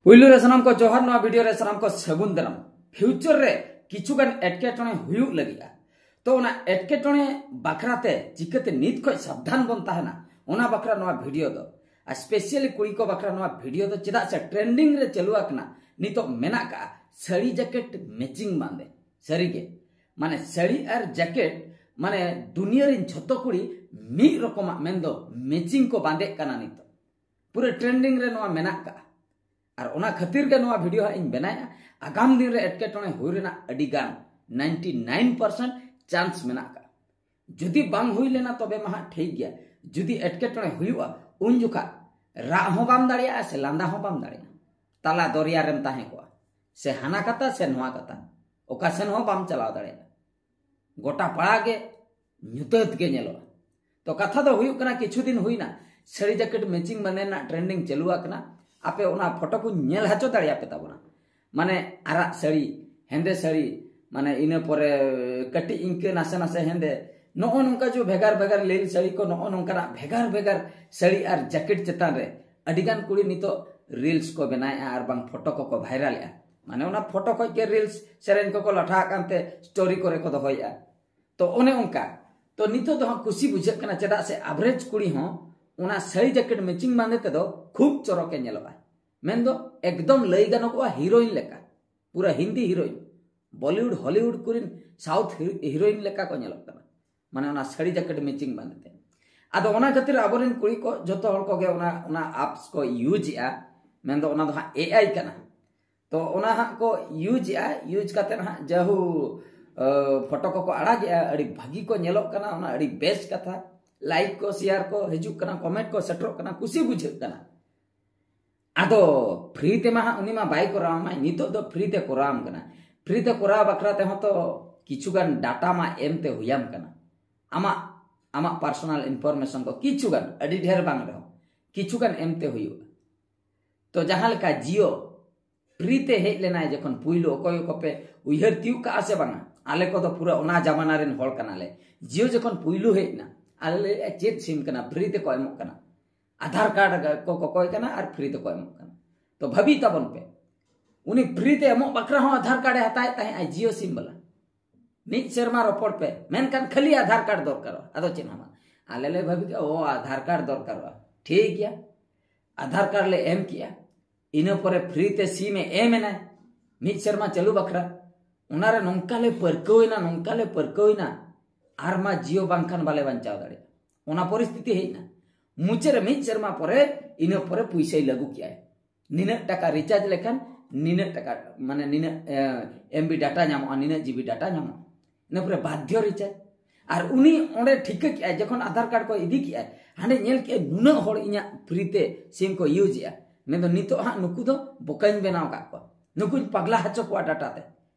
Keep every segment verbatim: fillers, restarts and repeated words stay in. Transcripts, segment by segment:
ᱯᱩᱭᱞᱩ ᱨᱮ ᱥᱟᱱᱟᱢ ᱠᱚ ᱡᱚᱦᱟᱨ, ᱱᱚᱣᱟ ᱵᱷᱤᱰᱤᱭᱳ ᱨᱮ ᱥᱟᱱᱟᱢ ᱠᱚ ᱥᱟᱹᱜᱩᱱ ᱫᱟᱨᱟᱢ᱾ ᱯᱷᱤᱭᱩᱪᱟᱨ ᱨᱮ ᱠᱤᱪᱷᱩ ᱜᱟᱱ ᱮᱴᱠᱮᱴᱚᱬᱮ ᱦᱩᱭᱩᱜ ᱞᱟᱹᱜᱤᱫᱼᱟ, ᱛᱚ ᱚᱱᱟ ᱮᱴᱠᱮᱴᱚᱬᱮ ᱵᱟᱠᱷᱨᱟ ᱛᱮ ᱪᱤᱠᱟᱹᱛᱮ ᱱᱤᱛ ᱠᱷᱚᱱ ᱥᱟᱵᱫᱷᱟᱱ ᱵᱚᱱ ᱛᱟᱦᱮᱱᱟ, ᱚᱱᱟ ᱵᱟᱠᱷᱨᱟ ᱱᱚᱣᱟ ᱵᱷᱤᱰᱤᱭᱳ ᱫᱚ᱾ ᱟᱨ ᱥᱯᱮᱥᱟᱞᱤ ᱠᱩᱲᱤ ᱠᱚ ᱵᱟᱠᱷᱨᱟ ᱱᱚᱣᱟ ᱵᱷᱤᱰᱤᱭᱳ ᱫᱚ, ᱪᱮᱫᱟᱜ ᱥᱮ ᱴᱨᱮᱱᱰᱤᱝ ᱨᱮ ᱪᱟᱹᱞᱩ ᱟᱠᱟᱱᱟ, ᱱᱤᱛᱚᱜ ᱢᱮᱱᱟᱜ ᱠᱟᱜᱼᱟ ᱥᱟᱹᱲᱤ ᱡᱮᱠᱮᱴ ᱢᱮᱪᱤᱝ ᱵᱟᱸᱫᱮ᱾ ᱥᱟᱹᱨᱤᱜᱮ, ᱢᱟᱱᱮ ᱥᱟᱹᱲᱤ ᱟᱨ ᱡᱮᱠᱮᱴ, ᱢᱟᱱᱮ ᱫᱩᱱᱤᱭᱟᱹ ᱨᱮᱱ ᱡᱷᱚᱛᱚ ᱠᱩᱲᱤ ᱢᱤᱫ ᱨᱚᱠᱚᱢᱟᱜ, ᱢᱮᱱᱫᱚ ᱢᱮᱪᱤᱝ ᱠᱚ ᱵᱟᱸᱫᱮᱜ ᱠᱟᱱᱟ ᱱᱤᱛᱚᱜ᱾ ᱯᱩᱨᱟᱹ ᱴᱨᱮᱱᱰᱤᱝ ᱨᱮ ᱱᱚᱣᱟ ᱢᱮᱱᱟᱜ ᱠᱟᱜᱼᱟ᱾ ᱟᱨ ᱚᱱᱟ ᱠᱷᱟᱹᱛᱤᱨ ᱜᱮ ᱱᱚᱣᱟ ᱵᱷᱤᱰᱤᱭᱳ ᱦᱟᱸᱜ ᱤᱧ ᱵᱮᱱᱟᱭᱟ᱾ ᱟᱜᱟᱢ ᱫᱤᱱ ᱨᱮ ᱮᱴᱠᱮᱴᱚᱬᱮ ᱦᱩᱭ ᱨᱮᱱᱟᱜ ᱟᱹᱰᱤ ᱜᱟᱱ, ᱱᱟᱭᱤᱱᱴᱤ ᱱᱟᱭᱤᱱ ᱯᱟᱨᱥᱮᱱᱴ ᱪᱟᱱᱥ ᱢᱮᱱᱟᱜ ᱠᱟᱜᱼᱟ᱾ ᱡᱩᱫᱤ ᱵᱟᱝ ᱦᱩᱭ ᱞᱮᱱᱟ ᱛᱚᱵᱮ ᱢᱟ ᱦᱟᱸᱜ ᱴᱷᱤᱠ ᱜᱮᱭᱟ, ᱡᱩᱫᱤ ᱮᱴᱠᱮᱴᱚᱬᱮ ᱦᱩᱭᱩᱜᱼᱟ ᱩᱱ ᱡᱚᱠᱷᱟ ᱨᱟᱜ ᱦᱚᱸ ᱵᱟᱢ ᱫᱟᱲᱮᱭᱟᱜᱼᱟ ᱥᱮ ᱞᱟᱸᱫᱟ ᱦᱚᱸ ᱵᱟᱢ ᱫᱟᱲᱮᱭᱟᱜᱼᱟ᱾ ᱛᱟᱞᱟ ᱫᱚᱨᱭᱟ ᱨᱮᱢ ᱛᱟᱦᱮᱸ ᱠᱚᱜᱼᱟ, ᱥᱮ ᱦᱟᱱᱟ ᱠᱟᱛᱟ ᱥᱮ ᱱᱚᱣᱟ ᱠᱟᱛᱟ, ᱚᱠᱟ ᱥᱮᱱ ᱦᱚᱸ ᱵᱟᱢ ᱪᱟᱞᱟᱣ ᱫᱟᱲᱮᱭᱟᱜᱼᱟ᱾ ᱜᱚᱴᱟ ᱯᱟᱲᱟ ᱜᱮ ᱧᱩᱛᱟᱹᱛ ᱜᱮ ᱧᱮᱞᱚᱜᱼᱟ᱾ ᱛᱚ ᱠᱟᱛᱷᱟ ᱫᱚ ᱦᱩᱭᱩᱜ ᱠᱟᱱᱟ, ᱠᱤᱪᱷᱩ ᱫᱤᱱ ᱦᱩᱭᱱᱟ ᱥᱟᱹᱲᱤ ᱡᱮᱠᱮᱴ ᱢᱮᱪᱤᱝ ᱵᱟᱸᱫᱮ ᱨᱮᱱᱟᱜ ᱴᱨᱮᱱᱰᱤᱝ ᱪᱟᱹᱞᱩ ᱟᱠᱟᱱᱟ᱾ ᱟᱯᱮ ᱚᱱᱟ ᱯᱷᱳᱴᱳ ᱠᱚ ᱧᱮᱞ ᱦᱚᱪᱚ ᱫᱟᱲᱮᱭᱟᱯᱮ ᱛᱟᱵᱚᱱᱟ᱾ ᱢᱟᱱᱮ ᱟᱨᱟᱜ ᱥᱟᱹᱲᱤ, ᱦᱮᱸᱫᱮ ᱥᱟᱹᱲᱤ, ᱢᱟᱱᱮ ᱤᱱᱟᱹ ᱯᱚᱨᱮ ᱠᱟᱹᱴᱤᱡ ᱤᱱᱠᱟᱹ ᱱᱟᱥᱮ ᱱᱟᱥᱮ ᱦᱮᱸᱫᱮ, ᱱᱚᱜᱼᱚ ᱱᱚᱝᱠᱟ ᱡᱮ ᱵᱷᱮᱜᱟᱨ ᱵᱷᱮᱜᱟᱨ ᱞᱤᱞ ᱥᱟᱹᱲᱤ ᱠᱚ, ᱱᱚᱜᱼᱚ ᱱᱚᱝᱠᱟᱱᱟᱜ ᱵᱷᱮᱜᱟᱨ ᱵᱷᱮᱜᱟᱨ ᱥᱟᱹᱲᱤ ᱟᱨ ᱡᱮᱠᱮᱴ ᱪᱮᱛᱟᱱ ᱨᱮ ᱟᱹᱰᱤᱜᱟᱱ ᱠᱩᱲᱤ ᱱᱤᱛᱚᱜ ᱨᱤᱞᱥ ᱠᱚ ᱵᱮᱱᱟᱣᱮᱫᱼᱟ ᱟᱨ ᱵᱟᱝ ᱯᱷᱳᱴᱳ ᱠᱚᱠᱚ ᱵᱷᱟᱭᱨᱟᱞᱮᱫᱼᱟ᱾ ᱢᱟᱱᱮ ᱚᱱᱟ ᱯᱷᱳᱴᱳ ᱠᱷᱚᱡ ᱜᱮ ᱨᱤᱞᱥ ᱥᱮᱨᱮᱧ ᱠᱚᱠᱚ ᱞᱟᱴᱷᱟ ᱟᱠᱟᱱ ᱛᱮ ᱥᱴᱳᱨᱤ ᱠᱚᱨᱮ ᱠᱚ ᱫᱚᱦᱚᱭᱮᱫᱼᱟ᱾ ᱛᱚ ᱚᱱᱮ ᱚᱱᱠᱟ᱾ ᱛᱚ ᱱᱤᱛᱚᱜ ᱫᱚ ᱦᱟᱸᱜ ᱠᱩᱥᱤ ᱵᱩᱡᱷᱟᱹᱜ ᱠᱟᱱᱟ, ᱪᱮᱫᱟᱜ ᱥᱮ ᱟᱵᱷᱨᱮᱡᱽ ᱠᱩᱲᱤ ᱦᱚᱸ ᱚᱱᱟ ᱥᱟᱹᱲᱤ ᱡᱮᱠᱮᱴ ᱢᱮᱪᱤᱝ ᱵᱟᱸᱫᱮ ᱛᱮᱫᱚ ᱠᱷᱩᱵ ᱪᱚᱨᱚᱠᱮ ᱧᱮᱞᱚᱜᱼᱟ᱾ ᱢᱮᱱᱫᱚ ᱮᱠᱫᱚᱢ ᱞᱟᱹᱭ ᱜᱟᱱᱚᱜᱚᱜᱼᱟ ᱦᱤᱨᱳᱭᱤᱱ ᱞᱮᱠᱟ, ᱯᱩᱨᱟᱹ ᱦᱤᱱᱫᱤ ᱦᱤᱨᱳᱭᱤᱱ, ᱵᱚᱞᱤᱣᱩᱰ ᱦᱚᱞᱤᱣᱩᱰ ᱠᱚᱨᱮᱱ ᱥᱟᱣᱩᱛᱷ ᱦᱤ-, ᱦᱤᱨᱳᱭᱤᱱ ᱞᱮᱠᱟ ᱠᱚ ᱧᱮᱞᱚᱜ ᱠᱟᱱᱟ, ᱢᱟᱱᱮ ᱚᱱᱟ ᱥᱟᱹᱲᱤ ᱡᱮᱠᱮᱴ ᱢᱮᱪᱤᱝ ᱵᱟᱸᱫᱮ ᱛᱮ᱾ ᱟᱫᱚ ᱚᱱᱟ ᱠᱷᱟᱹᱛᱤᱨ ᱟᱵᱚᱨᱮᱱ ᱠᱩᱲᱤ ᱠᱚ ᱡᱚᱛᱚ ᱦᱚᱲ ᱠᱚᱜᱮ ᱚᱱᱟ, ᱚᱱᱟ ᱟᱯᱥ ᱠᱚ ᱤᱭᱩᱡᱽ ᱮᱜᱼᱟ, ᱢᱮᱱᱫᱚ ᱚᱱᱟ ᱫᱚ ᱦᱟᱸᱜ ᱮ ᱟᱭ ᱠᱟᱱᱟ᱾ ᱛᱚ ᱚᱱᱟ ᱦᱟᱸᱜ ᱠᱚ ᱤᱭᱩᱡᱽ ᱮᱜᱼᱟ, ᱤᱭᱩᱡᱽ ᱠᱟᱛᱮ ᱦᱟᱸᱜ ᱡᱟᱦᱩ, ᱟ, ᱯᱷᱳᱴᱳ ᱠᱚᱠᱚ ᱟᱲᱟᱜᱮᱜᱼᱟ, ᱟᱹᱰᱤ ᱵᱷᱟᱹᱜᱤ ᱠᱚ ᱧᱮᱞᱚᱜ ᱠᱟᱱᱟ, ᱚᱱᱟ ᱟᱹᱰᱤ ᱵᱮᱥ ᱠᱟᱛᱷᱟ᱾ ᱞᱟᱭᱤᱠ ᱠᱚ, ᱥᱮᱭᱟᱨ ᱠᱚ ᱦᱤᱡᱩᱜ ᱠᱟᱱᱟ, ᱠᱚᱢᱮᱱᱴ ᱠᱚ ᱥᱮᱴᱮᱨᱚᱜ ᱠᱟᱱᱟ, ᱠᱩᱥᱤ ᱵᱩᱡᱷᱟᱹᱜ ᱠᱟᱱᱟ᱾ ᱟᱫᱚ ᱯᱷᱨᱤ ᱛᱮᱢᱟ ᱦᱟᱸᱜ ᱩᱱᱤ ᱢᱟ ᱵᱟᱭ ᱠᱚᱨᱟᱣ ᱟᱢᱟᱭ, ᱱᱤᱛᱚᱜ ᱫᱚ ᱯᱷᱨᱤ ᱛᱮ ᱠᱚᱨᱟᱣ ᱟᱢ ᱠᱟᱱᱟ᱾ ᱯᱷᱨᱤ ᱛᱮ ᱠᱚᱨᱟᱣ ᱵᱟᱠᱷᱨᱟ ᱛᱮᱦᱚᱸ ᱛᱚ ᱠᱤᱪᱷᱩ ᱜᱟᱱ ᱰᱟᱴᱟ ᱢᱟ ᱮᱢ ᱛᱮ ᱦᱩᱭᱟᱢ ᱠᱟᱱᱟ, ᱟᱢᱟᱜ, ᱟᱢᱟᱜ ᱯᱟᱨᱥᱚᱱᱟᱞ ᱤᱱᱯᱷᱚᱨᱢᱮᱥᱚᱱ ᱠᱚ ᱠᱤᱪᱷᱩ ᱜᱟᱱ, ᱟᱹᱰᱤ ᱰᱷᱮᱨ ᱵᱟᱝ ᱨᱮᱦᱚᱸ ᱠᱤᱪᱷᱩ ᱜᱟᱱ ᱮᱢ ᱛᱮ ᱦᱩᱭᱩᱜᱼᱟ᱾ ᱛᱚ ᱡᱟᱦᱟᱸ ᱞᱮᱠᱟ ᱡᱤᱭᱳ ᱯᱷᱨᱤ ᱛᱮ ᱦᱮᱡ ᱞᱮᱱᱟᱭ ᱡᱚᱠᱷᱚᱱ ᱯᱩᱭᱞᱩ, ᱚᱠᱚᱭ ᱠᱚᱯᱮ ᱩᱭᱦᱟᱹᱨ ᱛᱤᱭᱳᱜ ᱠᱟᱜᱼᱟ ᱥᱮ ᱵᱟᱝᱟ? ᱟᱞᱮ ᱠᱚᱫᱚ ᱯᱩᱨᱟᱹ ᱚᱱᱟ ᱡᱟᱢᱟᱱᱟ ᱨᱮᱱ ᱦᱚᱲ ᱠᱟᱱᱟᱞᱮ᱾ ᱡᱤᱭᱳ ᱡᱚᱠᱷᱚᱱ ᱯᱩᱭᱞᱩ ᱦᱮᱡ ᱮᱱᱟ, ᱟᱞᱮ ᱞᱮ ᱞᱟᱹᱭᱮᱫᱼᱟ, "ᱪᱮᱫ ᱥᱤᱢ ᱠᱟᱱᱟ? ᱯᱷᱨᱤ ᱛᱮᱠᱚ ᱮᱢᱚᱜ ᱠᱟᱱᱟ, ᱟᱫᱷᱟᱨ ᱠᱟᱨᱰ ᱠᱚ ᱠᱚᱠᱚᱭ ᱠᱟᱱᱟ ᱟᱨ ᱯᱷᱨᱤ ᱛᱮᱠᱚ ᱮᱢᱚᱜ ᱠᱟᱱᱟ᱾" ᱛᱚ ᱵᱷᱟᱹᱵᱤ ᱛᱟᱵᱚᱱ ᱯᱮ, ᱩᱱᱤ ᱯᱷᱨᱤ ᱛᱮ ᱮᱢᱚᱜ ᱵᱟᱠᱷᱨᱟ ᱦᱚᱸ ᱟᱫᱷᱟᱨ ᱠᱟᱨᱰ ᱮ ᱦᱟᱛᱟᱣᱮᱫ ᱛᱟᱦᱮᱸᱫ ᱟᱭ, ᱡᱤᱭᱳ ᱥᱤᱢ ᱵᱟᱞᱟ᱾ ᱢᱤᱫ ᱥᱮᱨᱢᱟ ᱨᱚᱯᱚᱲ ᱯᱮ, ᱢᱮᱱᱠᱷᱟᱱ ᱠᱷᱟᱹᱞᱤ ᱟᱫᱷᱟᱨ ᱠᱟᱨᱰ ᱫᱚᱨᱠᱟᱨᱚᱜᱼᱟ, ᱟᱫᱚ ᱪᱮᱫ ᱦᱚᱸ ᱵᱟᱝ᱾ ᱟᱞᱮ ᱞᱮ ᱵᱷᱟᱹᱵᱤ ᱠᱮᱜᱼᱟ, ᱚ, ᱟᱫᱷᱟᱨ ᱠᱟᱨᱰ ᱫᱚᱨᱠᱟᱨᱚᱜᱼᱟ, ᱴᱷᱤᱠ ᱜᱮᱭᱟ, ᱟᱫᱷᱟᱨ ᱠᱟᱨᱰ ᱞᱮ ᱮᱢ ᱠᱮᱜᱼᱟ᱾ ᱤᱱᱟᱹ ᱯᱚᱨᱮ ᱯᱷᱨᱤ ᱛᱮ ᱥᱤᱢ ᱮ ᱮᱢ ᱮᱱᱟᱭ ᱢᱤᱫ ᱥᱮᱨᱢᱟ ᱪᱟᱹᱞᱩ ᱵᱟᱠᱷᱨᱟ᱾ ᱚᱱᱟᱨᱮ ᱱᱚᱝᱠᱟ ᱞᱮ ᱯᱟᱹᱨᱠᱟᱹᱣ ᱮᱱᱟ, ᱱᱚᱝᱠᱟ ᱞᱮ ᱯᱟᱹᱨᱠᱟᱹᱣ ᱮᱱᱟ, ᱟᱨ ᱢᱟ ᱡᱤᱭᱳ ᱵᱟᱝᱠᱷᱟᱱ ᱵᱟᱞᱮ ᱵᱟᱧᱪᱟᱣ ᱫᱟᱲᱮᱭᱟᱜᱼᱟ᱾ ᱚᱱᱟ ᱯᱚᱨᱤᱥᱛᱷᱤᱛᱤ ᱦᱮᱡ ᱮᱱᱟ᱾ ᱢᱩᱪᱟᱹᱫ ᱨᱮ ᱢᱤᱫ ᱥᱮᱨᱢᱟ ᱯᱚᱨᱮ, ᱤᱱᱟᱹ ᱯᱚᱨᱮ ᱯᱩᱭᱥᱟᱹᱭ ᱞᱟᱹᱜᱩ ᱠᱮᱜᱼᱟᱭ᱾ ᱱᱤᱱᱟᱹᱜ ᱴᱟᱠᱟ ᱨᱤᱪᱟᱨᱡᱽ ᱞᱮᱠᱷᱟᱱ ᱱᱤᱱᱟᱹᱜ ᱴᱟᱠᱟ, ᱢᱟᱱᱮ ᱱᱤᱱᱟᱹᱜ ᱮᱢᱵᱤ ᱰᱟᱴᱟ ᱧᱟᱢᱚᱜᱼᱟ, ᱱᱤᱱᱟᱹᱜ ᱡᱤᱵᱤ ᱰᱟᱴᱟ ᱧᱟᱢᱚᱜᱼᱟ᱾ ᱤᱱᱟᱹ ᱯᱚᱨᱮ ᱵᱟᱫᱽᱫᱷᱚ ᱨᱤᱪᱟᱨᱡᱽ᱾ ᱟᱨ ᱩᱱᱤ ᱚᱸᱰᱮ ᱴᱷᱤᱠᱟᱹ ᱠᱮᱜᱼᱟᱭ, ᱡᱚᱠᱷᱚᱱ ᱟᱫᱷᱟᱨ ᱠᱟᱨᱰ ᱠᱚ ᱤᱫᱤ ᱠᱮᱜᱼᱟᱭ, ᱦᱟᱸᱰᱮ ᱧᱮᱞ ᱠᱮᱜᱼᱟᱭ ᱱᱩᱱᱟᱹᱜ ᱦᱚᱲ ᱤᱧᱟᱹᱜ ᱯᱷᱨᱤ ᱛᱮ ᱥᱤᱢ ᱠᱚ ᱤᱭᱩᱡᱽ ᱮᱜᱼᱟ, ᱢᱮᱱᱫᱚ ᱱᱤᱛᱚᱜ ᱦᱟᱸᱜ ᱱᱩᱠᱩ ᱫᱚ ᱵᱚᱠᱟᱧ ᱵᱮᱱᱟᱣ ᱟᱠᱟᱫ ᱠᱚᱣᱟ, ᱱᱩᱠᱩᱧ ᱯᱟᱜᱽᱞᱟ ᱦᱚᱪᱚ ᱠᱚᱣᱟ ᱰᱟᱴᱟ ᱛᱮ,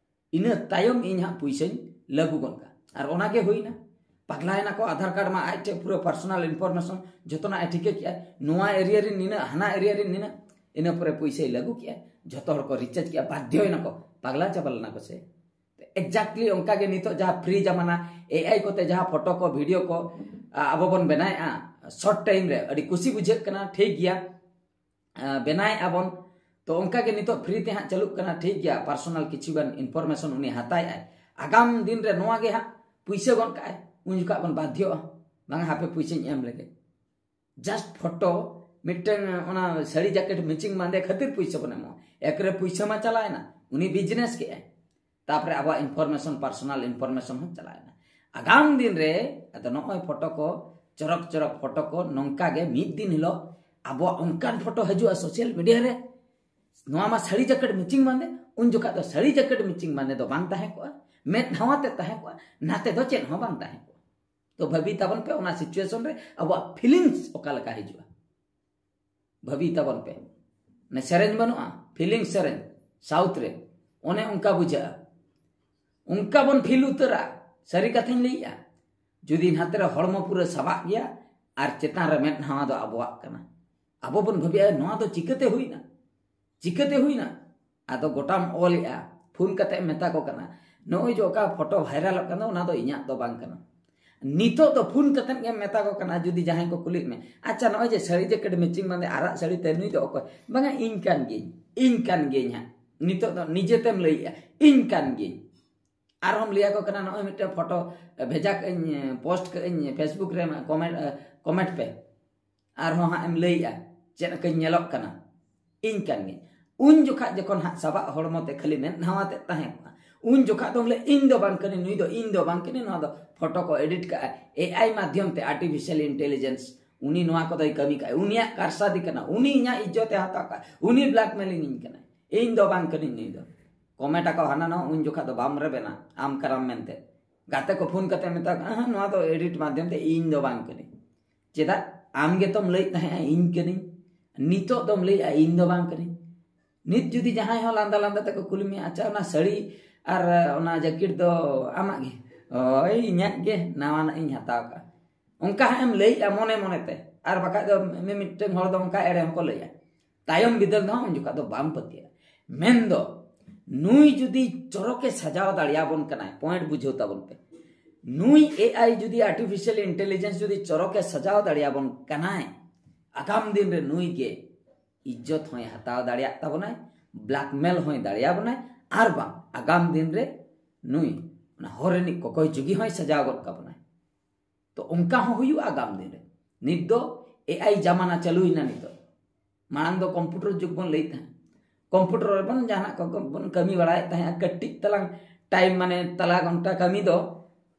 ᱤᱱᱟᱹ ᱛᱟᱭᱚᱢ ᱤᱧ ᱦᱟᱸᱜ ᱯᱩᱭᱥᱟᱹᱧ ᱞᱟᱹᱜᱩ ᱜᱚᱫ ᱠᱟᱜᱼᱟ᱾ ᱟᱨ ᱚᱱᱟ ᱜᱮ ᱦᱩᱭᱱᱟ, ᱯᱟᱜᱽᱞᱟᱭᱮᱱᱟ ᱠᱚ᱾ ᱟᱫᱷᱟᱨ ᱠᱟᱨᱰ ᱢᱟ ᱟᱡ ᱴᱷᱮᱱ ᱯᱩᱨᱟᱹ ᱯᱟᱨᱥᱚᱱᱟᱞ ᱤᱱᱯᱷᱚᱨᱢᱮᱥᱚᱱ ᱡᱚᱛᱚᱱᱟᱜ ᱮ ᱴᱷᱤᱠᱟᱹ ᱠᱮᱜᱼᱟ, ᱱᱚᱣᱟ ᱮᱨᱤᱭᱟ ᱨᱮᱱ ᱱᱤᱱᱟᱹᱜ, ᱦᱟᱱᱟ ᱮᱨᱤᱭᱟ ᱨᱮᱱ ᱱᱤᱱᱟᱹᱜ, ᱤᱱᱟᱹ ᱯᱚᱨᱮ ᱯᱩᱭᱥᱟᱹᱭ ᱞᱟᱹᱜᱩ ᱠᱮᱜᱼᱟ, ᱡᱚᱛᱚ ᱦᱚᱲ ᱠᱚ ᱨᱤᱪᱟᱨᱡᱽ ᱠᱮᱜᱼᱟ, ᱵᱟᱫᱽᱫᱷᱚᱭᱮᱱᱟ ᱠᱚ, ᱯᱟᱜᱽᱞᱟ ᱪᱟᱵᱟ ᱞᱮᱱᱟ ᱠᱚ ᱥᱮ᱾ ᱮᱠᱡᱟᱠᱴᱞᱤ ᱚᱱᱠᱟ ᱜᱮ ᱱᱤᱛᱚᱜ ᱡᱟᱦᱟᱸ ᱯᱷᱨᱤ ᱡᱟᱢᱟᱱᱟ, ᱮ ᱟᱭ ᱠᱚᱛᱮ ᱡᱟᱦᱟᱸ ᱯᱷᱳᱴᱳ ᱠᱚ, ᱵᱷᱤᱰᱤᱭᱳ ᱠᱚ, ᱟ, ᱟᱵᱚ ᱵᱚᱱ ᱵᱮᱱᱟᱣᱮᱫᱼᱟ ᱥᱚᱨᱴ ᱴᱟᱭᱤᱢ ᱨᱮ, ᱟᱹᱰᱤ ᱠᱩᱥᱤ ᱵᱩᱡᱷᱟᱹᱜ ᱠᱟᱱᱟ, ᱴᱷᱤᱠ ᱜᱮᱭᱟ, ᱟ, ᱵᱮᱱᱟᱣᱮᱫᱼᱟ ᱵᱚᱱ᱾ ᱛᱚ ᱚᱱᱠᱟ ᱜᱮ ᱱᱤᱛᱚᱜ ᱯᱷᱨᱤ ᱛᱮ ᱦᱟᱸᱜ ᱪᱟᱹᱞᱩᱜ ᱠᱟᱱᱟ, ᱴᱷᱤᱠ ᱜᱮᱭᱟ, ᱯᱟᱨᱥᱚᱱᱟᱞ ᱠᱤᱪᱷᱩ ᱜᱟᱱ ᱤᱱᱯᱷᱚᱨᱢᱮᱥᱚᱱ ᱩᱱᱤ ᱦᱟᱛᱟᱣᱮᱫᱼᱟᱭ, ᱟᱜᱟᱢ ᱫᱤᱱ ᱨᱮ ᱱᱚᱣᱟ ᱜᱮ ᱦᱟᱸᱜ ᱯᱩᱭᱥᱟᱹ ᱜᱚᱫ ᱠᱟᱜᱼᱟᱭ, ᱩᱱ ᱡᱚᱠᱷᱟᱜ ᱵᱚᱱ ᱵᱟᱫᱽᱫᱷᱚᱜᱼᱟ, ᱵᱟᱝᱟ ᱦᱟᱯᱮ ᱯᱩᱭᱥᱟᱹᱧ ᱮᱢ ᱞᱮᱜᱮ᱾ ᱡᱟᱥᱴ ᱯᱷᱳᱴᱳ, ᱢᱤᱫᱴᱟᱝ ᱚᱱᱟ ᱥᱟᱹᱲᱤ ᱡᱟᱠᱮᱴ ᱢᱮᱪᱤᱝ ᱵᱟᱸᱫᱮ ᱠᱷᱟᱹᱛᱤᱨ ᱯᱩᱭᱥᱟᱹ ᱵᱚᱱ ᱮᱢᱚᱜᱼᱟ᱾ ᱮᱠ ᱨᱮ ᱯᱩᱭᱥᱟᱹ ᱢᱟ ᱪᱟᱞᱟᱣᱮᱱᱟ, ᱩᱱᱤ ᱵᱤᱡᱽᱱᱮᱥ ᱠᱮᱜᱼᱟᱭ, ᱛᱟᱯᱚᱨᱮ ᱟᱵᱚᱣᱟᱜ ᱤᱱᱯᱷᱚᱨᱢᱮᱥᱚᱱ, ᱯᱟᱨᱥᱚᱱᱟᱞ ᱤᱱᱯᱷᱚᱨᱢᱮᱥᱚᱱ ᱦᱚᱸ ᱪᱟᱞᱟᱣᱮᱱᱟ᱾ ᱟᱜᱟᱢ ᱫᱤᱱ ᱨᱮ ᱟᱫᱚ ᱱᱚᱜᱼᱚᱭ ᱯᱷᱳᱴᱳ ᱠᱚ, ᱪᱚᱨᱚᱠ ᱪᱚᱨᱚᱠ ᱯᱷᱳᱴᱳ ᱠᱚ, ᱱᱚᱝᱠᱟ ᱜᱮ ᱢᱤᱫ ᱫᱤᱱ ᱦᱤᱞᱳᱜ ᱟᱵᱚᱣᱟᱜ ᱚᱱᱠᱟᱱ ᱯᱷᱳᱴᱳ ᱦᱤᱡᱩᱜᱼᱟ ᱥᱳᱥᱟᱞ ᱢᱤᱰᱤᱭᱟ ᱨᱮ, ᱱᱚᱣᱟ ᱢᱟ ᱥᱟᱹᱲᱤ ᱡᱟᱠᱮᱴ ᱢᱮᱪᱤᱝ ᱵᱟᱸᱫᱮ, ᱩᱱ ᱡᱚᱠᱷᱟᱜ ᱫᱚ ᱥᱟᱹᱲᱤ ᱡᱟᱠᱮᱴ ᱢᱮᱪᱤᱝ ᱵᱟᱸᱫᱮ ᱫᱚ ᱵᱟᱝ ᱛᱟᱦᱮᱸ ᱠᱚᱜᱼᱟ, ᱢᱮᱫ ᱱᱟᱣᱟ ᱛᱮ ᱛᱟᱦᱮᱸ ᱠᱚᱜᱼᱟ, ᱱᱟᱛᱮ ᱫᱚ ᱪᱮᱫ ᱦᱚᱸ ᱵᱟᱝ ᱛᱟᱦᱮᱸ ᱠᱚᱜᱼᱟ᱾ ᱛᱚ ᱵᱷᱟᱹᱵᱤ ᱛᱟᱵᱚᱱ ᱯᱮ, ᱚᱱᱟ ᱥᱤᱪᱩᱭᱮᱥᱚᱱ ᱨᱮ ᱟᱵᱚᱣᱟᱜ ᱯᱷᱤᱞᱤᱝᱥ ᱚᱠᱟ ᱞᱮᱠᱟ ᱦᱤᱡᱩᱜᱼᱟ, ᱵᱷᱟᱹᱵᱤ ᱛᱟᱵᱚᱱ ᱯᱮ᱾ ᱚᱱᱮ ᱥᱮᱨᱮᱧ ᱵᱟᱹᱱᱩᱜᱼᱟ, ᱯᱷᱤᱞᱤᱝ ᱥᱮᱨᱮᱧ, ᱥᱟᱣᱩᱛᱷ ᱨᱮ, ᱚᱱᱮ ᱚᱱᱠᱟ ᱵᱩᱡᱷᱟᱹᱜᱼᱟ, ᱚᱱᱠᱟ ᱵᱚᱱ ᱯᱷᱤᱞ ᱩᱛᱟᱹᱨᱟ᱾ ᱥᱟᱹᱨᱤ ᱠᱟᱛᱷᱟᱧ ᱞᱟᱹᱭᱮᱜᱼᱟ, ᱡᱩᱫᱤ ᱱᱟᱛᱮ ᱨᱮ ᱦᱚᱲᱢᱚ ᱯᱩᱨᱟᱹ ᱥᱟᱵᱟᱜ ᱜᱮᱭᱟ ᱟᱨ ᱪᱮᱛᱟᱱ ᱨᱮ ᱢᱮᱫ ᱱᱟᱣᱟ ᱫᱚ ᱟᱵᱚᱣᱟᱜ ᱠᱟᱱᱟ, ᱟᱵᱚ ᱵᱚᱱ ᱵᱷᱟᱹᱵᱤᱜᱼᱟ, ᱱᱚᱣᱟ ᱫᱚ ᱪᱤᱠᱟᱹᱛᱮ ᱦᱩᱭᱱᱟ, ᱪᱤᱠᱟᱹᱛᱮ ᱦᱩᱭᱱᱟ? ᱟᱫᱚ ᱜᱚᱴᱟᱢ ᱚᱞᱮᱜᱼᱟ, ᱯᱷᱳᱱ ᱠᱟᱛᱮ ᱮᱢ ᱢᱮᱛᱟ ᱠᱚ ᱠᱟᱱᱟ, ᱱᱚᱜᱼᱚᱭ ᱡᱮ ᱚᱠᱟ ᱯᱷᱳᱴᱳ ᱵᱷᱟᱭᱨᱟᱞᱚᱜ ᱠᱟᱱᱟ, ᱚᱱᱟ ᱫᱚ ᱤᱧᱟᱹᱜ ᱫᱚ ᱵᱟᱝ ᱠᱟᱱᱟ, ᱱᱤᱛᱚᱜ ᱫᱚ ᱯᱷᱳᱱ ᱠᱟᱛᱮᱫ ᱜᱮᱢ ᱢᱮᱛᱟ ᱠᱚ ᱠᱟᱱᱟ, ᱡᱩᱫᱤ ᱡᱟᱦᱟᱸᱭ ᱠᱚ ᱠᱩᱞᱤᱭᱮᱫ ᱢᱮ, "ᱟᱪᱪᱷᱟ, ᱱᱚᱜᱼᱚᱭ ᱡᱮ ᱥᱟᱹᱲᱤ ᱡᱮᱠᱮᱴ ᱢᱮᱪᱤᱝ ᱵᱟᱸᱫᱮ, ᱟᱨᱟᱜ ᱥᱟᱹᱲᱤ ᱛᱮ, ᱱᱩᱭ ᱫᱚ ᱚᱠᱚᱭ?" "ᱵᱟᱝᱟ, ᱤᱧ ᱠᱟᱱ ᱜᱤᱭᱟᱹᱧ, ᱤᱧ ᱠᱟᱱ ᱜᱤᱭᱟᱹᱧ ᱦᱟᱸᱜ᱾" ᱱᱤᱛᱚᱜ ᱫᱚ ᱱᱤᱡᱮᱛᱮᱢ ᱞᱟᱹᱭᱮᱜᱼᱟ, "ᱤᱧ ᱠᱟᱱ ᱜᱤᱭᱟᱹᱧ᱾" ᱟᱨᱦᱚᱸᱢ ᱞᱟᱹᱭ ᱟᱠᱚ ᱠᱟᱱᱟ, "ᱱᱚᱜᱼᱚᱭ ᱢᱤᱫᱴᱮᱱ ᱯᱷᱳᱴᱳ ᱵᱷᱮᱡᱟ ᱠᱟᱜ ᱟᱹᱧ, ᱯᱳᱥᱴ ᱠᱟᱜ ᱟᱹᱧ ᱯᱷᱮᱥᱵᱩᱠ ᱨᱮ, ᱠᱚᱢᱮᱱᱴ, ᱠᱚᱢᱮᱱᱴ ᱯᱮ᱾" ᱟᱨᱦᱚᱸ ᱦᱟᱸᱜ ᱮᱢ ᱞᱟᱹᱭᱮᱜᱼᱟ, "ᱪᱮᱫ ᱞᱮᱠᱟᱧ ᱧᱮᱞᱚᱜ ᱠᱟᱱᱟ, ᱤᱧ ᱠᱟᱱ ᱜᱤᱭᱟᱹᱧ᱾" ᱩᱱ ᱡᱚᱠᱷᱟᱜ ᱡᱚᱠᱷᱚᱱ ᱦᱟᱸᱜ ᱥᱟᱵᱟᱜ ᱦᱚᱲᱢᱚ ᱛᱮ ᱠᱷᱟᱹᱞᱤ ᱢᱮᱫ ᱱᱟᱣᱟ ᱛᱮᱫ ᱛᱟᱦᱮᱸ ᱠᱚᱜᱼᱟ, ᱩᱱ ᱡᱚᱠᱷᱟᱜ ᱫᱚᱢ ᱞᱟᱹᱭ, "ᱤᱧ ᱫᱚ ᱵᱟᱝ ᱠᱟᱹᱱᱟᱹᱧ, ᱱᱩᱭ ᱫᱚ ᱤᱧ ᱫᱚ ᱵᱟᱝ ᱠᱟᱹᱱᱟᱹᱧ, ᱱᱚᱣᱟ ᱫᱚ ᱯᱷᱳᱴᱳ ᱠᱚ ᱮᱰᱤᱴ ᱠᱟᱜᱼᱟ ᱮ ᱟᱭ ᱢᱟᱫᱽᱫᱷᱚᱢ ᱛᱮ, ᱟᱨᱴᱤᱯᱷᱤᱥᱤᱭᱟᱞ ᱤᱱᱴᱮᱞᱤᱡᱮᱱᱥ, ᱩᱱᱤ ᱱᱚᱣᱟ ᱠᱚᱫᱚᱭ ᱠᱟᱹᱢᱤ ᱠᱟᱜᱼᱟ, ᱩᱱᱤᱭᱟᱜ ᱠᱟᱨᱥᱟᱫᱤ ᱠᱟᱱᱟ, ᱩᱱᱤ ᱤᱧᱟᱹᱜ ᱤᱡᱽᱡᱚᱛ ᱮ ᱦᱟᱛᱟᱣ ᱠᱟᱜᱼᱟ, ᱩᱱᱤ ᱵᱞᱮᱠᱢᱮᱞᱤᱝ ᱤᱧ ᱠᱟᱱᱟᱭ, ᱤᱧ ᱫᱚ ᱵᱟᱝ ᱠᱟᱹᱱᱟᱹᱧ ᱱᱩᱭ ᱫᱚ᱾" ᱠᱚᱢᱮᱱᱴ ᱟᱠᱚ ᱦᱟᱱᱟ ᱱᱟᱣᱟ, ᱩᱱ ᱡᱚᱠᱷᱟᱜ ᱫᱚ ᱵᱟᱢ ᱨᱮᱵᱮᱱᱟ, ᱟᱢ ᱠᱟᱱᱟᱢ ᱢᱮᱱᱛᱮ᱾ ᱜᱟᱛᱮ ᱠᱚ ᱯᱷᱳᱱ ᱠᱟᱛᱮ ᱢᱮᱛᱟ ᱠᱚ, "ᱟᱦᱟ, ᱱᱚᱣᱟ ᱫᱚ ᱮᱰᱤᱴ ᱢᱟᱫᱽᱫᱷᱚᱢ ᱛᱮ, ᱤᱧ ᱫᱚ ᱵᱟᱝ ᱠᱟᱹᱱᱟᱹᱧ᱾" ᱪᱮᱫᱟᱜ? ᱟᱢ ᱜᱮᱛᱚᱢ ᱞᱟᱹᱭᱮᱫ ᱛᱟᱦᱮᱸᱜᱼᱟ, "ᱤᱧ ᱠᱟᱹᱱᱟᱹᱧ᱾" ᱱᱤᱛᱚᱜ ᱫᱚᱢ ᱞᱟᱹᱭᱮᱫᱼᱟ, "ᱤᱧ ᱫᱚ ᱵᱟᱝ ᱠᱟᱹᱱᱟᱹᱧ᱾" ᱱᱤᱛ ᱡᱩᱫᱤ ᱡᱟᱦᱟᱸᱭ ᱦᱚᱸ ᱞᱟᱸᱫᱟ ᱞᱟᱸᱫᱟ ᱛᱮᱠᱚ ᱠᱩᱞᱤ ᱢᱮᱭᱟ, "ᱟᱪᱪᱷᱟ, ᱚᱱᱟ ᱥᱟᱹᱲᱤ ᱟᱨ ᱚᱱᱟ ᱡᱟᱹᱠᱤᱴ ᱫᱚ ᱟᱢᱟᱜ ᱜᱮ?" "ᱦᱳᱭ, ᱤᱧᱟᱹᱜ ᱜᱮ, ᱱᱟᱣᱟᱱᱟᱜ ᱤᱧ ᱦᱟᱛᱟᱣ ᱠᱟᱜᱼᱟ᱾" ᱚᱱᱠᱟ ᱦᱟᱸᱜ ᱮᱢ ᱞᱟᱹᱭᱮᱜᱼᱟ ᱢᱚᱱᱮ ᱢᱚᱱᱮᱛᱮ, ᱟᱨ ᱵᱟᱠᱷᱟᱡ ᱫᱚ ᱢᱤᱢᱤᱫᱴᱟᱝ ᱦᱚᱲ ᱫᱚ ᱚᱱᱠᱟ ᱮᱲᱮ ᱦᱚᱸᱠᱚ ᱞᱟᱹᱭᱟ᱾ ᱛᱟᱭᱚᱢ ᱵᱤᱫᱟᱹᱞ ᱫᱚ ᱦᱟᱸᱜ ᱩᱱ ᱡᱚᱠᱷᱟᱜ ᱫᱚ ᱵᱟᱢ ᱯᱟᱹᱛᱭᱟᱹᱜᱼᱟ᱾ ᱢᱮᱱᱫᱚ, ᱱᱩᱭ ᱡᱩᱫᱤ ᱪᱚᱨᱚᱠᱮ ᱥᱟᱡᱟᱣ ᱫᱟᱲᱮᱭᱟᱵᱚᱱ ᱠᱟᱱᱟᱭ, ᱯᱚᱭᱮᱱᱴ ᱵᱩᱡᱷᱟᱹᱣ ᱛᱟᱵᱚᱱ ᱯᱮ, ᱱᱩᱭ ᱮ ᱟᱭ ᱡᱩᱫᱤ, ᱟᱨᱴᱤᱯᱷᱤᱥᱤᱭᱟᱞ ᱤᱱᱴᱮᱞᱤᱡᱮᱱᱥ ᱡᱩᱫᱤ ᱪᱚᱨᱚᱠᱮ ᱥᱟᱡᱟᱣ ᱫᱟᱲᱮᱭᱟᱵᱚᱱ ᱠᱟᱱᱟᱭ, ᱟᱜᱟᱢ ᱫᱤᱱ ᱨᱮ ᱱᱩᱭ ᱜᱮ ᱤᱡᱽᱡᱚᱛ ᱦᱚᱸᱭ ᱦᱟᱛᱟᱣ ᱫᱟᱲᱮᱭᱟᱜ ᱛᱟᱵᱚᱱᱟᱭ, ᱵᱞᱮᱠᱢᱮᱞ ᱦᱚᱸᱭ ᱫᱟᱲᱮᱭᱟᱵᱚᱱᱟᱭ, ᱟᱨ ᱵᱟᱝ ᱟᱜᱟᱢ ᱫᱤᱱ ᱨᱮ ᱱᱩᱭ ᱚᱱᱟ ᱦᱚᱨ ᱨᱤᱱᱤᱡ ᱠᱚᱠᱚᱭ ᱡᱩᱜᱤ ᱦᱚᱸᱭ ᱥᱟᱡᱟᱣ ᱜᱚᱫ ᱠᱟᱵᱚᱱᱟᱭ᱾ ᱛᱚ ᱚᱱᱠᱟ ᱦᱚᱸ ᱦᱩᱭᱩᱜᱼᱟ ᱟᱜᱟᱢ ᱫᱤᱱ ᱨᱮ᱾ ᱱᱤᱛ ᱫᱚ ᱮ ᱟᱭ ᱡᱟᱢᱟᱱᱟ ᱪᱟᱹᱞᱩᱭᱮᱱᱟ ᱱᱤᱛᱚᱜ᱾ ᱢᱟᱲᱟᱝ ᱫᱚ ᱠᱚᱢᱯᱤᱭᱩᱴᱟᱨ ᱡᱩᱜᱽ ᱵᱚᱱ ᱞᱟᱹᱭᱮᱫ ᱛᱟᱦᱮᱸᱫ᱾ ᱠᱚᱢᱯᱤᱭᱩᱴᱟᱨ ᱨᱮᱵᱚᱱ ᱡᱟᱦᱟᱱᱟᱜ ᱠᱚ ᱵᱚᱱ ᱠᱟᱹᱢᱤ ᱵᱟᱲᱟᱭᱮᱫ ᱛᱟᱦᱮᱸᱫ, ᱠᱟᱹᱴᱤᱡ ᱛᱟᱞᱟᱝ ᱴᱟᱭᱤᱢ, ᱢᱟᱱᱮ ᱛᱟᱞᱟ ᱜᱷᱚᱱᱴᱟ ᱠᱟᱹᱢᱤ ᱫᱚ,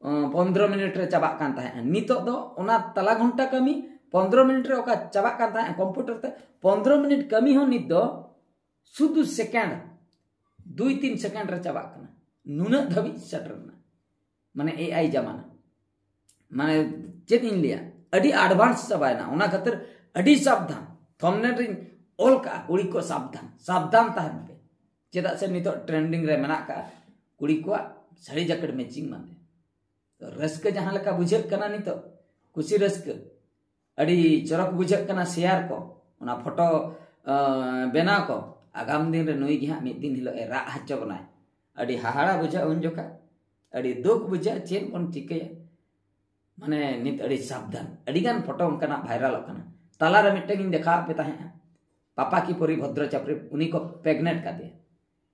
ᱟᱸ, ᱯᱚᱱᱫᱽᱨᱚ ᱢᱤᱱᱤᱴ ᱨᱮ ᱪᱟᱵᱟᱜ ᱠᱟᱱ ᱛᱟᱦᱮᱸᱫ᱾ ᱱᱤᱛᱚᱜ ᱫᱚ ᱚᱱᱟ ᱛᱟᱞᱟ ᱜᱷᱚᱱᱴᱟ ᱠᱟᱹᱢᱤ ᱯᱚᱱᱫᱽᱨᱚ ᱢᱤᱱᱤᱴ ᱨᱮ ᱚᱠᱟ ᱪᱟᱵᱟᱜ ᱠᱟᱱ ᱛᱟᱦᱮᱸᱫ ᱠᱚᱢᱯᱤᱭᱩᱴᱟᱨ ᱛᱮ, ᱯᱚᱱᱫᱽᱨᱚ ᱢᱤᱱᱤᱴ ᱠᱟᱹᱢᱤ ᱦᱚᱸ ᱱᱤᱛ ᱫᱚ ᱥᱩᱫᱷᱩ ᱥᱮᱠᱮᱱᱰ, ᱫᱩᱭ ᱛᱤᱱ ᱥᱮᱠᱮᱱᱰ ᱨᱮ ᱪᱟᱵᱟᱜ ᱠᱟᱱᱟ᱾ ᱱᱩᱱᱟᱹᱜ ᱫᱷᱟᱹᱵᱤᱡ ᱥᱮᱴᱮᱨ ᱮᱱᱟ, ᱢᱟᱱᱮ ᱮ ᱟᱭ ᱡᱟᱢᱟᱱᱟ᱾ ᱢᱟᱱᱮ ᱪᱮᱫ ᱤᱧ ᱞᱟᱹᱭᱟ, ᱟᱹᱰᱤ ᱮᱰᱵᱷᱟᱱᱥ ᱪᱟᱵᱟᱭᱮᱱᱟ᱾ ᱚᱱᱟ ᱠᱷᱟᱹᱛᱤᱨ ᱟᱹᱰᱤ ᱥᱟᱵᱫᱷᱟᱱ᱾ ᱛᱷᱚᱢᱵᱽᱱᱮᱞ ᱨᱤᱧ ᱚᱞ ᱠᱟᱜᱼᱟ, ᱠᱩᱲᱤ ᱠᱚ ᱥᱟᱵᱫᱷᱟᱱ, ᱥᱟᱵᱫᱷᱟᱱ ᱛᱟᱦᱮᱱ ᱯᱮ᱾ ᱪᱮᱫᱟᱜ ᱥᱮ ᱱᱤᱛᱚᱜ ᱴᱨᱮᱱᱰᱤᱝ ᱨᱮ ᱢᱮᱱᱟᱜ ᱠᱟᱜᱼᱟ ᱠᱩᱲᱤ ᱠᱚᱣᱟᱜ ᱥᱟᱹᱲᱤ ᱡᱟᱠᱮᱴ ᱢᱮᱪᱤᱝ ᱵᱟᱸᱫᱮ᱾ ᱛᱚ ᱨᱟᱹᱥᱠᱟᱹ ᱡᱟᱦᱟᱸ ᱞᱮᱠᱟ ᱵᱩᱡᱷᱟᱹᱜ ᱠᱟᱱᱟ ᱱᱤᱛᱚᱜ, ᱠᱩᱥᱤ ᱨᱟᱹᱥᱠᱟᱹ, ᱟᱹᱰᱤ ᱪᱚᱨᱚᱠ ᱵᱩᱡᱷᱟᱹᱜ ᱠᱟᱱᱟ ᱥᱮᱭᱟᱨ ᱠᱚ, ᱚᱱᱟ ᱯᱷᱳᱴᱳ, ᱟᱸ, ᱵᱮᱱᱟᱣ ᱠᱚ᱾ ᱟᱜᱟᱢ ᱫᱤᱱ ᱨᱮ ᱱᱩᱭ ᱜᱮ ᱦᱟᱸᱜ ᱢᱤᱫ ᱫᱤᱱ ᱦᱤᱞᱳᱜ ᱮ ᱨᱟᱜ ᱦᱚᱪᱚ ᱵᱚᱱᱟᱭ᱾ ᱟᱹᱰᱤ ᱦᱟᱦᱟᱲᱟ ᱵᱩᱡᱷᱟᱹᱜᱼᱟ ᱩᱱ ᱡᱚᱠᱷᱟ, ᱟᱹᱰᱤ ᱫᱩᱠ ᱵᱩᱡᱷᱟᱹᱜᱼᱟ, ᱪᱮᱫ ᱵᱚᱱ ᱪᱤᱠᱟᱹᱭᱟ? ᱢᱟᱱᱮ ᱱᱤᱛ ᱟᱹᱰᱤ ᱥᱟᱵᱫᱷᱟᱱ, ᱟᱹᱰᱤᱜᱟᱱ ᱯᱷᱳᱴᱳ ᱚᱱᱠᱟᱱᱟᱜ ᱵᱷᱟᱭᱨᱟᱞᱚᱜ ᱠᱟᱱᱟ᱾ ᱛᱟᱞᱟᱨᱮ ᱢᱤᱫᱴᱟᱝ ᱤᱧ ᱫᱮᱠᱷᱟᱣᱟᱫ ᱯᱮ ᱛᱟᱦᱮᱸᱫᱼᱟ, ᱯᱟᱯᱟ ᱠᱤ ᱯᱚᱨᱤ ᱵᱷᱚᱫᱨᱚ ᱪᱟᱯᱨᱤ, ᱩᱱᱤ ᱠᱚ ᱯᱮᱜᱱᱮᱴ ᱠᱟᱫᱮᱭᱟ᱾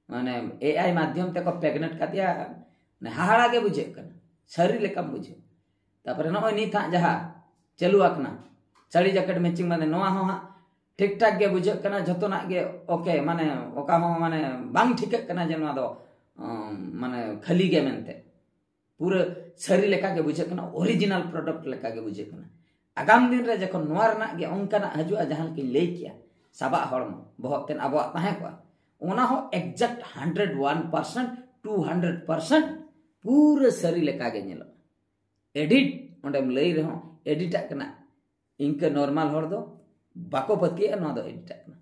ᱢᱟᱱᱮ ᱮ ᱟᱭ ᱢᱟᱫᱽᱫᱷᱚᱢ ᱛᱮᱠᱚ ᱯᱮᱜᱱᱮᱴ ᱠᱟᱫᱮᱭᱟ᱾ ᱢᱟᱱᱮ ᱦᱟᱦᱟᱲᱟ ᱜᱮ ᱵᱩᱡᱷᱟᱹᱜ ᱠᱟᱱᱟ, ᱥᱟᱹᱨᱤ ᱞᱮᱠᱟᱢ ᱵᱩᱡᱷᱟᱹᱣ᱾ ᱛᱟᱨᱯᱚᱨᱮ ᱱᱚᱜᱼᱚᱭ ᱱᱤᱛ ᱦᱟᱸᱜ ᱡᱟᱦᱟᱸ ᱪᱟᱹᱞᱩ ᱟᱠᱟᱱᱟ, ᱥᱟᱹᱲᱤ ᱡᱮᱠᱮᱴ ᱢᱮᱪᱤᱝ ᱵᱟᱸᱫᱮ, ᱱᱚᱣᱟ ᱦᱚᱸ ᱦᱟᱸᱜ ᱴᱷᱤᱠ ᱴᱷᱟᱠ ᱜᱮ ᱵᱩᱡᱷᱟᱹᱜ ᱠᱟᱱᱟ, ᱡᱷᱚᱛᱚᱱᱟᱜ ᱜᱮ ᱳᱠᱮ, ᱢᱟᱱᱮ ᱚᱠᱟ ᱦᱚᱸ ᱢᱟᱱᱮ ᱵᱟᱝ ᱴᱷᱤᱠᱟᱹᱜ ᱠᱟᱱᱟ ᱡᱮ ᱱᱚᱣᱟ ᱫᱚ ᱩᱢ, ᱢᱟᱱᱮ ᱠᱷᱟᱹᱞᱤ ᱜᱮ ᱢᱮᱱᱛᱮ᱾ ᱯᱩᱨᱟᱹ ᱥᱟᱹᱨᱤ ᱞᱮᱠᱟ ᱜᱮ ᱵᱩᱡᱷᱟᱹᱜ ᱠᱟᱱᱟ, ᱚᱨᱤᱡᱤᱱᱟᱞ ᱯᱨᱚᱰᱟᱠᱴ ᱞᱮᱠᱟ ᱜᱮ ᱵᱩᱡᱷᱟᱹᱜ ᱠᱟᱱᱟ᱾ ᱟᱜᱟᱢ ᱫᱤᱱ ᱨᱮ ᱡᱚᱠᱷᱚᱱ ᱱᱚᱣᱟ ᱨᱮᱱᱟᱜ ᱜᱮ ᱚᱱᱠᱟᱱᱟᱜ ᱦᱤᱡᱩᱜᱼᱟ, ᱡᱟᱦᱟᱸ ᱞᱮᱠᱟᱧ ᱞᱟᱹᱭ ᱠᱮᱭᱟ, ᱥᱟᱵᱟᱜ ᱦᱚᱲᱢᱚ, ᱵᱚᱦᱚᱜ ᱛᱮᱫ ᱟᱵᱚᱣᱟᱜ ᱛᱟᱦᱮᱸ ᱠᱚᱜᱼᱟ, ᱚᱱᱟ ᱦᱚᱸ exact hundred one percent, two hundred percent ᱯᱩᱨᱟᱹ ᱥᱟᱹᱨᱤ ᱞᱮᱠᱟ ᱜᱮ ᱧᱮᱞᱚᱜᱼᱟ᱾ ᱮᱰᱤᱴ ᱚᱸᱰᱮᱢ ᱞᱟᱹᱭ ᱨᱮᱦᱚᱸ ᱮᱰᱤᱴᱟᱜ ᱠᱟᱱᱟ, ᱤᱱᱠᱟᱹ ᱱᱚᱨᱢᱟᱞ ᱦᱚᱲ ᱫᱚ ᱵᱟᱠᱚ ᱯᱟᱹᱛᱭᱟᱹᱜᱼᱟ ᱱᱚᱣᱟ ᱫᱚ ᱮᱰᱤᱴᱟᱜ ᱠᱟᱱᱟ᱾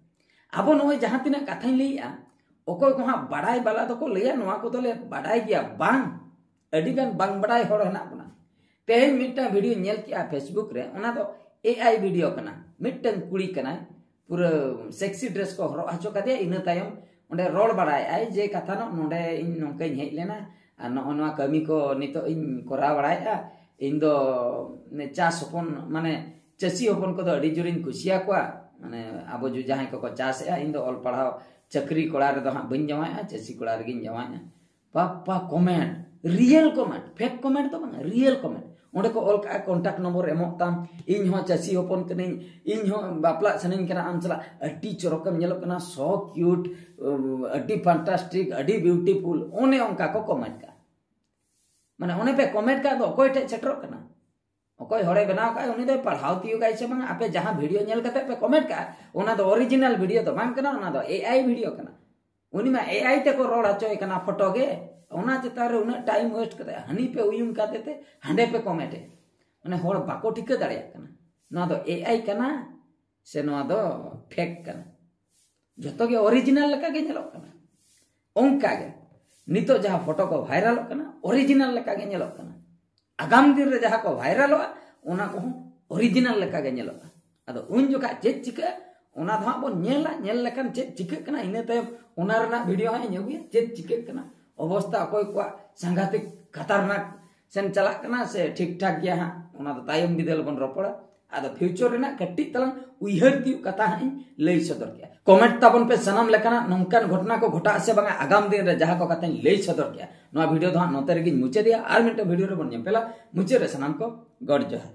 ᱟᱵᱚ ᱱᱚᱜᱼᱚᱭ ᱡᱟᱦᱟᱸ ᱛᱤᱱᱟᱹᱜ ᱠᱟᱛᱷᱟᱧ ᱞᱟᱹᱭᱮᱜᱼᱟ, ᱚᱠᱚᱭ ᱠᱚ ᱦᱟᱸᱜ ᱵᱟᱰᱟᱭ ᱵᱟᱞᱟ ᱫᱚᱠᱚ ᱞᱟᱹᱭᱟ, ᱱᱚᱣᱟ ᱠᱚᱫᱚᱞᱮ ᱵᱟᱰᱟᱭ ᱜᱮᱭᱟ᱾ ᱵᱟᱝ, ᱟᱹᱰᱤᱜᱟᱱ ᱵᱟᱝ ᱵᱟᱰᱟᱭ ᱦᱚᱲ ᱦᱮᱱᱟᱜ ᱵᱚᱱᱟ᱾ ᱛᱮᱦᱮᱧ ᱢᱤᱫᱴᱟᱝ ᱵᱷᱤᱰᱤᱭᱳ ᱧᱮᱞ ᱠᱮᱜᱼᱟ ᱯᱷᱮᱥᱵᱩᱠ ᱨᱮ, ᱚᱱᱟ ᱫᱚ ᱮ ᱟᱭ ᱵᱷᱤᱰᱤᱭᱳ ᱠᱟᱱᱟ᱾ ᱢᱤᱫᱴᱟᱝ ᱠᱩᱲᱤ ᱠᱟᱱᱟᱭ, ᱯᱩᱨᱟᱹ ᱥᱮᱠᱥᱤ ᱰᱨᱮᱥ ᱠᱚ ᱦᱚᱨᱚᱜ ᱦᱚᱪᱚ ᱠᱟᱫᱮᱭᱟ, ᱤᱱᱟᱹ ᱛᱟᱭᱚᱢ ᱚᱸᱰᱮ ᱨᱚᱲ ᱵᱟᱲᱟᱭᱮᱫᱼᱟᱭ ᱡᱮ ᱠᱟᱛᱷᱟ ᱱᱚᱜ ᱱᱚᱰᱮ ᱤᱧ ᱱᱚᱝᱠᱟᱧ ᱦᱮᱡ ᱞᱮᱱᱟ ᱟᱨ ᱱᱚᱜᱼᱚ ᱱᱚᱣᱟ ᱠᱟᱹᱢᱤ ᱠᱚ ᱱᱤᱛᱚᱜ ᱤᱧ ᱠᱚᱨᱟᱣ ᱵᱟᱲᱟᱭᱮᱫᱼᱟ᱾ ᱤᱧ ᱫᱚ ᱪᱟᱥ ᱦᱚᱯᱚᱱ, ᱢᱟᱱᱮ ᱪᱟᱹᱥᱤ ᱦᱚᱯᱚᱱ ᱠᱚᱫᱚ ᱟᱹᱰᱤ ᱡᱳᱨᱤᱧ ᱠᱩᱥᱤᱭᱟᱠᱚᱣᱟ᱾ ᱢᱟᱱᱮ ᱟᱵᱚ ᱡᱩ-, ᱡᱟᱦᱟᱸᱭ ᱠᱚᱠᱚ ᱪᱟᱥᱮᱫᱼᱟ, ᱤᱧ ᱫᱚ ᱚᱞ ᱯᱟᱲᱦᱟᱣ ᱪᱟᱹᱠᱨᱤ ᱠᱚᱲᱟ ᱨᱮᱫᱚ ᱦᱟᱸᱜ ᱵᱟᱹᱧ ᱡᱟᱶᱟᱭᱚᱜᱼᱟ, ᱪᱟᱹᱥᱤ ᱠᱚᱲᱟ ᱨᱮᱜᱮᱧ ᱡᱟᱶᱟᱭᱚᱜᱼᱟ᱾ ᱯᱟᱯᱟ comment, real comment, fake comment ᱫᱚ ᱵᱟᱝ, ᱨᱤᱭᱮᱞ ᱠᱚᱢᱮᱱᱴ᱾ ᱚᱸᱰᱮ ᱠᱚ ᱚᱞ ᱠᱟᱜᱼᱟ, "ᱠᱚᱱᱴᱟᱠᱴ ᱱᱚᱢᱵᱚᱨ ᱮᱢᱚᱜ ᱛᱟᱢ, ᱤᱧ ᱦᱚᱸ ᱪᱟᱹᱥᱤ ᱦᱚᱯᱚᱱ ᱠᱟᱹᱱᱟᱹᱧ, ᱤᱧ ᱦᱚᱸ ᱵᱟᱯᱞᱟᱜ ᱥᱟᱱᱟᱧ ᱠᱟᱱᱟ ᱟᱢ ᱥᱟᱞᱟᱜ, ᱟᱹᱰᱤ ᱪᱚᱨᱚᱠᱮᱢ ᱧᱮᱞᱚᱜ ᱠᱟᱱᱟ, so cute, ᱟᱹᱰᱤ ᱯᱷᱟᱱᱴᱟᱥᱴᱤᱠ, ᱟᱹᱰᱤ ᱵᱤᱭᱩᱴᱤᱯᱷᱩᱞ", ᱚᱱᱮ ᱚᱱᱠᱟ ᱠᱚ ᱠᱚᱢᱮᱱᱴ ᱠᱟᱜᱼᱟ᱾ ᱢᱟᱱᱮ ᱚᱱᱮ ᱯᱮ ᱠᱚᱢᱮᱱᱴ ᱠᱟᱜ ᱫᱚ, ᱚᱠᱚᱭ ᱴᱷᱮᱡ ᱥᱮᱴᱮᱨᱚᱜ ᱠᱟᱱᱟ? ᱚᱠᱚᱭ ᱦᱚᱲᱮ ᱵᱮᱱᱟᱣ ᱠᱟᱜᱼᱟ, ᱩᱱᱤ ᱫᱚᱭ ᱯᱟᱲᱦᱟᱣ ᱛᱤᱭᱳᱜᱟᱭ ᱥᱮ ᱵᱟᱝ? ᱟᱯᱮ ᱡᱟᱦᱟᱸ ᱵᱷᱤᱰᱤᱭᱳ ᱧᱮᱞ ᱠᱟᱛᱮ ᱯᱮ ᱠᱚᱢᱮᱱᱴ ᱠᱟᱜᱼᱟ, ᱚᱱᱟ ᱫᱚ ᱚᱨᱤᱡᱤᱱᱟᱞ ᱵᱷᱤᱰᱤᱭᱳ ᱫᱚ ᱵᱟᱝ ᱠᱟᱱᱟ, ᱚᱱᱟ ᱫᱚ ᱮ ᱟᱭ ᱵᱷᱤᱰᱤᱭᱳ ᱠᱟᱱᱟ᱾ ᱩᱱᱤ ᱢᱟ ᱮ ᱟᱭ ᱛᱮᱠᱚ ᱨᱚᱲ ᱦᱚᱪᱚᱭᱮ ᱠᱟᱱᱟ ᱯᱷᱳᱴᱳ ᱜᱮ, ᱚᱱᱟ ᱪᱮᱛᱟᱱ ᱨᱮ ᱩᱱᱟᱹᱜ ᱴᱟᱭᱤᱢ ᱳᱭᱮᱥᱴ ᱠᱟᱛᱮ ᱦᱟᱹᱱᱤ ᱯᱮ ᱩᱭᱩᱝ ᱠᱟᱛᱮ ᱛᱮ ᱦᱟᱸᱰᱮ ᱯᱮ ᱠᱚᱢᱮᱱᱴᱮ᱾ ᱢᱟᱱᱮ ᱦᱚᱲ ᱵᱟᱠᱚ ᱴᱷᱤᱠᱟᱹ ᱫᱟᱲᱮᱭᱟᱜ ᱠᱟᱱᱟ ᱱᱚᱣᱟ ᱫᱚ ᱮ ᱟᱭ ᱠᱟᱱᱟ ᱥᱮ ᱱᱚᱣᱟ ᱫᱚ ᱯᱷᱮᱠ ᱠᱟᱱᱟ᱾ ᱡᱚᱛᱚ ᱜᱮ ᱚᱨᱤᱡᱤᱱᱟᱞ ᱞᱮᱠᱟ ᱜᱮ ᱧᱮᱞᱚᱜ ᱠᱟᱱᱟ᱾ ᱚᱱᱠᱟ ᱜᱮ ᱱᱤᱛᱚᱜ ᱡᱟᱦᱟᱸ ᱯᱷᱳᱴᱳ ᱠᱚ ᱵᱷᱟᱭᱨᱟᱞᱚᱜ ᱠᱟᱱᱟ, ᱚᱨᱤᱡᱤᱱᱟᱞ ᱞᱮᱠᱟ ᱜᱮ ᱧᱮᱞᱚᱜ ᱠᱟᱱᱟ᱾ ᱟᱜᱟᱢ ᱫᱤᱱ ᱨᱮ ᱡᱟᱦᱟᱸ ᱠᱚ ᱵᱷᱟᱭᱨᱟᱞᱚᱜᱼᱟ, ᱚᱱᱟ ᱠᱚᱦᱚᱸ ᱚᱨᱤᱡᱤᱱᱟᱞ ᱞᱮᱠᱟ ᱜᱮ ᱧᱮᱞᱚᱜᱼᱟ᱾ ᱟᱫᱚ ᱩᱱ ᱡᱚᱠᱷᱟᱡ ᱪᱮᱫ ᱪᱤᱠᱟᱹᱜᱼᱟ, ᱚᱱᱟ ᱫᱚ ᱦᱟᱸᱜ ᱵᱚᱱ ᱧᱮᱞᱟ᱾ ᱧᱮᱞ ᱞᱮᱠᱷᱟᱱ ᱪᱮᱫ ᱪᱤᱠᱟᱹᱜ ᱠᱟᱱᱟ, ᱤᱱᱟᱹ ᱛᱟᱭᱚᱢ ᱚᱱᱟ ᱨᱮᱱᱟᱜ ᱵᱷᱤᱰᱤᱭᱳ ᱦᱟᱸᱜ ᱤᱧ ᱟᱹᱜᱩᱭᱟ᱾ ᱪᱮᱫ ᱪᱤᱠᱟᱹᱜ ᱠᱟᱱᱟ, ᱚᱵᱚᱥᱛᱟ ᱚᱠᱚᱭ ᱠᱚᱣᱟᱜ ᱥᱟᱝᱜᱷᱟᱛᱤᱠ ᱠᱷᱟᱛᱟᱨᱱᱟᱠ ᱥᱮᱱ ᱪᱟᱞᱟᱜ ᱠᱟᱱᱟ ᱥᱮ ᱴᱷᱤᱠ ᱴᱷᱟᱠ ᱜᱮᱭᱟ ᱦᱟᱸᱜ, ᱚᱱᱟ ᱫᱚ ᱛᱟᱭᱚᱢ ᱵᱤᱫᱟᱹᱞ ᱵᱚᱱ ᱨᱚᱯᱚᱲᱟ᱾ ᱟᱫᱚ ᱯᱷᱤᱭᱩᱪᱟᱨ ᱨᱮᱱᱟᱜ ᱠᱟᱹᱴᱤᱡ ᱛᱟᱞᱟᱝ ᱩᱭᱦᱟᱹᱨ ᱛᱤᱭᱳᱜ ᱠᱟᱛᱷᱟ ᱦᱟᱸᱜ ᱤᱧ ᱞᱟᱹᱭ ᱥᱚᱫᱚᱨ ᱠᱮᱜᱼᱟ᱾ ᱠᱚᱢᱮᱱᱴ ᱛᱟᱵᱚᱱ ᱯᱮ ᱥᱟᱱᱟᱢ ᱞᱮᱠᱟᱱᱟᱜ ᱱᱚᱝᱠᱟᱱ ᱜᱷᱚᱴᱚᱱᱟ ᱠᱚ ᱜᱷᱚᱴᱟᱜ ᱥᱮ ᱵᱟᱝᱟ ᱟᱜᱟᱢ ᱫᱤᱱ ᱨᱮ, ᱡᱟᱦᱟᱸ ᱠᱚ ᱠᱟᱛᱷᱟᱧ ᱞᱟᱹᱭ ᱥᱚᱫᱚᱨ ᱠᱮᱜᱼᱟ᱾ ᱱᱚᱣᱟ ᱵᱷᱤᱰᱤᱭᱳ ᱫᱚ ᱦᱟᱸᱜ ᱱᱚᱛᱮ ᱨᱮᱜᱮᱧ ᱢᱩᱪᱟᱹᱫᱮᱜᱼᱟ᱾ ᱟᱨ ᱢᱤᱫᱴᱟᱝ ᱵᱷᱤᱰᱤᱭᱳ ᱨᱮᱵᱚᱱ ᱧᱮᱯᱮᱞᱟ᱾ ᱢᱩᱪᱟᱹᱫ ᱨᱮ ᱥᱟᱱᱟᱢ ᱠᱚ ᱜᱚᱰ ᱡᱚᱦᱟᱨ᱾